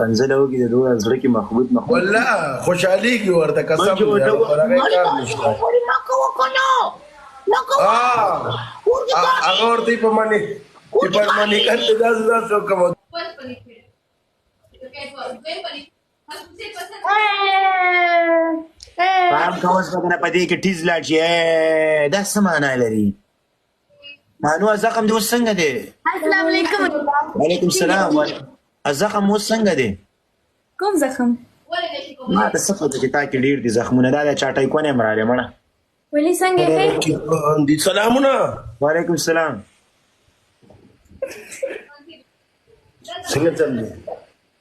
کنځله وکړي د دوی زړه کې مخبوط مخبوط والله خوشحاليږي ورته قسم دی هغه کار نشته. هغه ورته په منی چې په منی کته داسې داسې وکړم. پام کوه اوس به کنه په دې کې ټیز لاړ شي. دا څه معنا لري؟ مانو زخم دې اوس څنګه دی؟ السلام علیکم. وعلیکم السلام. زخم اوس څنګه دی؟ کوم زخم؟ ما ته څه پته چې تا کې ډېر دي زخمونه. دا د چاټۍ کونې هم راغلی مړه. ولې څنګه یې؟ دي سلامونه. وعلیکم السلام. څنګه چل دی؟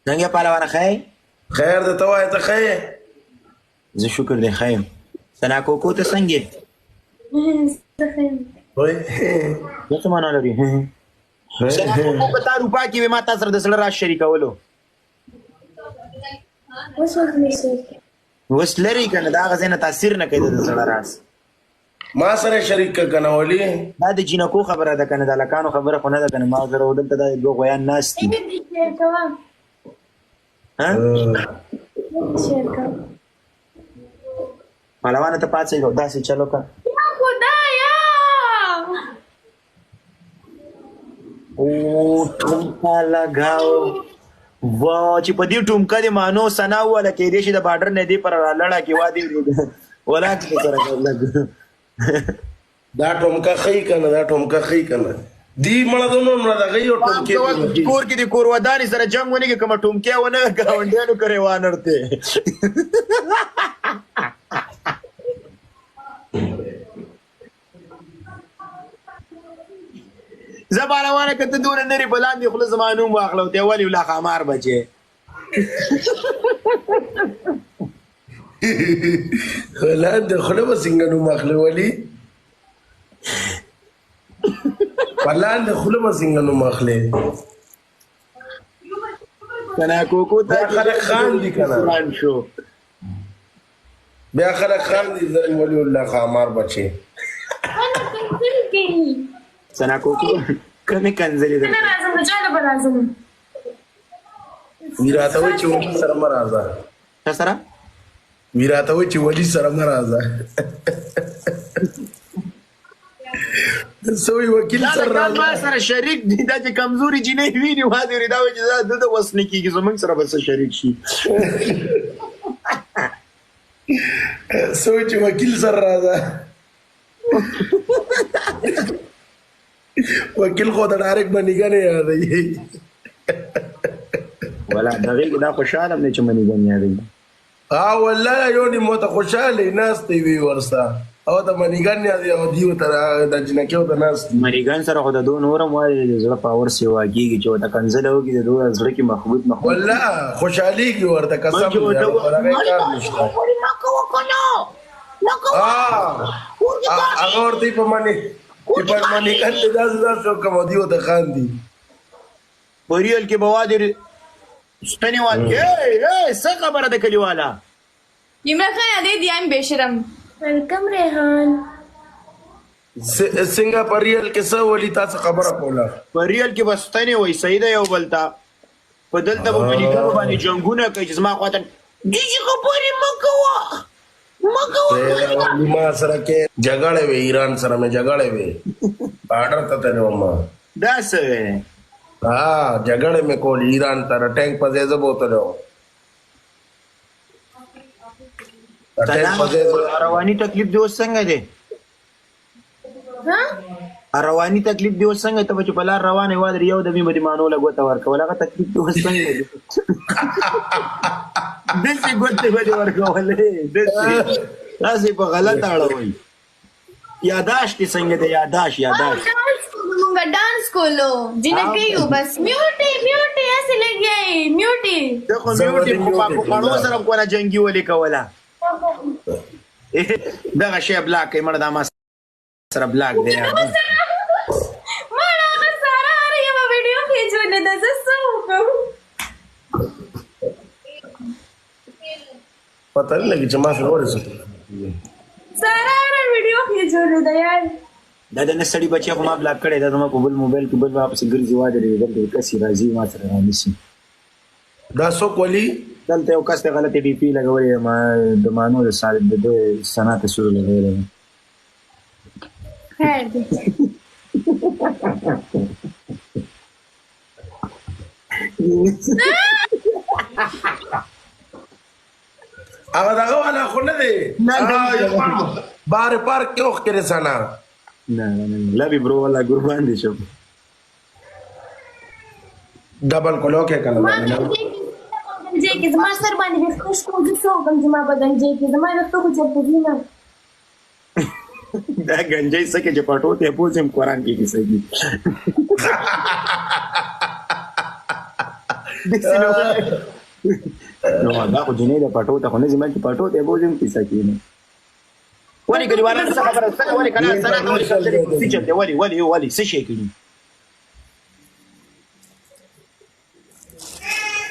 څنګه پهلوانه ښه یې؟ خیر ده، ته وایه ته ښه یې؟ زه شکر دی ښه یم. ثنا کوکو ته څنګه یې؟ زه ښه یم. دا څه معنا لري؟ ثنا کوکو که تا اروپا کې وې ما تا سره د زړه راز شریکولو. اوس اوس لري که نه د هغه ځای نه تاثیر نه کوي د زړه راز. ما سره شریک که نه ولي؟ دا د جینکو خبره ده که نه د هلکانو خبره خو نه ده که نه. ما سره دلته دا دوه غویان ناست دي. پهلوانه ته پاڅېږه داسې چل وکړه. یا خدایا او ټومکا لګاو وا چې په دې ټومکا دې مانو ثنا وواله کېدای شي د بارډر نه دې پر رالړه کې وا دې ولا چې سره لګ دا ټومکا ښیي که نه؟ دا ټومکا ښیي که نه؟ دی مړه ده نو مړه دغه یو ټومکې کور کې د کور ودانې سره جنګ ونیږي کومه ټومکې ونه ګاونډیانو کرې وانړته. زه پهلوانه که ته دونه نري په لاندې خوله زما نوم واخله او ته ولي الله ښامار بچې. لاندې خوله به څنګه نوم اخلې ولي؟ په لاندې خوله به څنګه نوم اخلې؟ کنه کوکو ته خلک خاندي کنه. بیا خلک خاندي زه ولي الله ښامار بچې. سنا کوکو کمې کنځلې نه راځم، د چا له به راځم؟ وی راته وایي چې ولي سره مه راځه. چا سره؟ وی راته وایي چې ولي سره مه راځه. سوی وکیل سره راځه. ما سره شریک دي. دا چې کمزوري جینۍ ویني وادي دا وایي چې دا د وس نه کېږي زموږ سره به څه شریک شي. سوی چې وکیل سره راځه. وکیل خو د ډایرکټ منیګنې یادوي. ولا دغې کې دا خوشحاله هم دی چې منیګن یادوي. ها والله یو نیم ورته خوشحاله ناست وي ورسره او د منیګن یادوي او دی ورته د جینکیو ته ناست دي. منیګن سره خو د دوی نور هم وایي د زړه پاور سیوا کېږي چې ورته کنځله وکړي د دوی زړه کې مخبوط مخبوط. والله خوشحالېږي ورته قسم دی هغه کار نشته. هغه ورته په منی چې په منیګن ته داسې داسې وکړم او دی ورته خاندي. په ریل کې به وادي ستنې وال څه خبره ده کلیواله؟ عمران خان یادې دی ایم بشرم. ویلکم ریحان. څنګه په ریل کې څه ولي تاسو خبره کوله؟ په ریل کې به ستنې وای صحیح ده یو بل ته په دلته به ملګرو باندې جنګونه کوي چې زما خواته داسې خبرې مه کوه مه کوه. ما سره کې جګړې وې، ایران سره مې جګړې وې، بارډر ته تللی وم. دا څه وې؟ ها جګړې مې کول ایران ته، ټانک په ځای زه بوتلی وم. رواني تکلیف دی اوس څنګه دی؟ رواني تکلیف دی اوس څنګه؟ ته به چې په لار روان یې وادرې یو دمې به دې مانو له ګوته ورکول، هغه تکلیف دی اوس څنګه دی؟ داسې ګوتې به دې ورکولې داسې داسې په غلط اړوئ. یاداشت دې څنګه دی؟ یاداشت یاداشت مونږ ډانس کولو جنکې یو بس میوټي میوټي هسې لګیا یې میوټي. ته خو میوټي خو په پخوانو سره کوله جنګي ولې کوله؟ دغه شی بلاک کړئ مړه، دا ما سره بلاک دی. مړه هغه ساره هره یوه ویډیو خېجولې ده، زه څه وکړم؟ پته نه لګي چې ما سره ولې څه ساره هره ویډیو خېجولې ده یار. دا د نه سړي بچی خو ما بلاک کړی، دا زما په بل موبایل کې بل ما پسې ګرځي وادرې دلته کسي راځي ما سره رانیسي. دا څوک ولي؟ دلته یو کس ته غلطې ډي پي لګولې، ما د مانو د سال د ده ثنا تصویر لګولی دی. خیر دی. هغه دغه والا خو نه دی؟ نه، نه. بار پارک کې وخت کې سنا. نه نه نه، لبي برو، والله قربان دي شم. ډبل کولو کې کنه. ما ګنجې کې زما سر باندې ویښته شته، زه څه وکړم؟ زما په ګنجې کې زما ویښته خو چېرته ځي نه. دا ګنجۍ څه کې چې پټو ته پوزم قرآن کې کیسه کی. نو دا خو جنې د پټو ته خو نه ځي، چې پټو ته بوزم کیسه کې نه. ولې کلیوالانو څه خبره څنګه؟ ولې کنه سره ته ولې څه چل دی؟ ولې ولې ولې څه شي کړي؟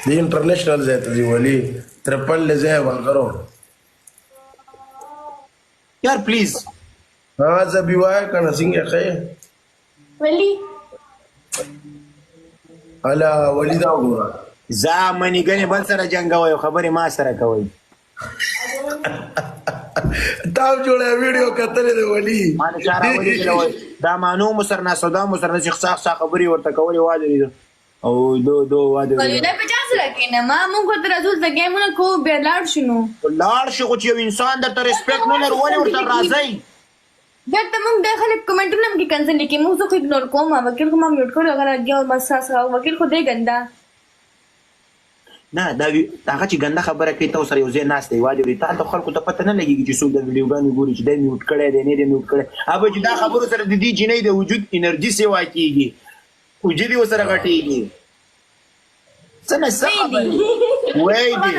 د انټرنیشنل ځای ته ځي ولي، ترپل له ځای ولګرو. یار پلیز. ها زه بي وای کنه، څنګه ښه؟ ولی الا ولي دا وګوره. زه منی ګنې بل سره جنګوي، خبرې ما سره کوي. تا جوړه ویډیو کتلې دی ولي؟ ما نه چا راولي دا مانو مو سره نه سودا مو سره نه چې خاص خبرې ورته کولې، واده او دو دو واده. ولي دا په چا سره کېنه؟ ما مونږ ورته راځو، د ګیمونه کو بیا لاړ شو نو. لاړ شي خو چې یو انسان درته ریسپیکټ نه لري، ولې ورته راځئ؟ دلته مونږ د خلک کمنټونه هم کې کنځل لیکي، مونږ زه خو اګنور کوم. وکیل خو ما میوټ کړو، هغه راګیا او بس ساس. وکیل خو دې ګنده. نه، دا هغه چې ګنده خبره کوي، ته سره یو ځای ناست دی، واجب دی. ته خلکو ته پته نه لګیږي چې څوک د ویډیوګانې ګوري چې دی میوټ کړی دی، نه دی میوټ کړی. هغه چې دا خبرو سره د دې جینۍ د وجود انرژي سیوا کیږي، وجود یې ورسره غټیږي. څه نه څه خبرې وای دي.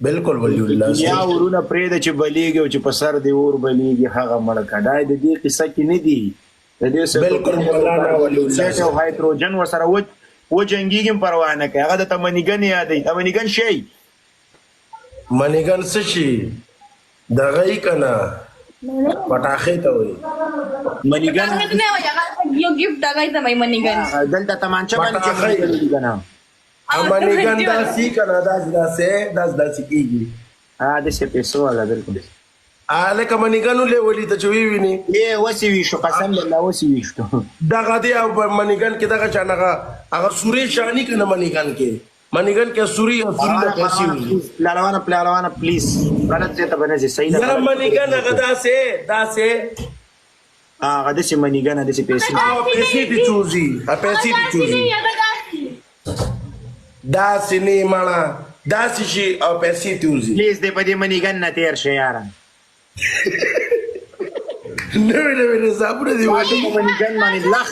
بالکل ولی الله. یا ورونه پرېږده چې بلیږي او چې په سر دی اور بلیږي، هغه مړ کړه. دا د دې قصه کې نه دي، د دې بالکل مولانا ولی الله. او هایدروجن ورسره و جنګیږي هم پروا نه کوي. هغه د تمنیګن یادوي، تمنیګن شي. منیګن څه شي؟ دغه یې کنه پټاخې ته وایي. منیګن نه وایي، هغه یو ګیفټ هغه ته وایي منیګن. دلته تمانچه باندې چې منیګن کنه. منیګن داسې کنه، داسې داسې داسې داسې کېږي. ها، داسې پیسو والا بالکل. لکه منیګن ولې ولي ته چې ووینې. ای وسې ویشو، قسم بالله وسې ویشتو. دغه دی او منیګن کې دغه شان هغه هغه سوري شانی کنه، منیګن کې منیګن کې سوري او سوري له پیسې وي. پلانوانه پلانوانه پلیز، غلط ځای ته به نه ځې، صحیح ده. یاره منیګن هغه داسې داسې. هغه داسې منیګن داسې پیسې. او پیسې دې چوزي، پیسې دې چوزي. داسې نه مړه، داسې شي او پیسې دې وځي. پلیز دې په دې منیګن نه تېر شي یاره. نوې نوې نظامونه دی. منیګن باندې لخ.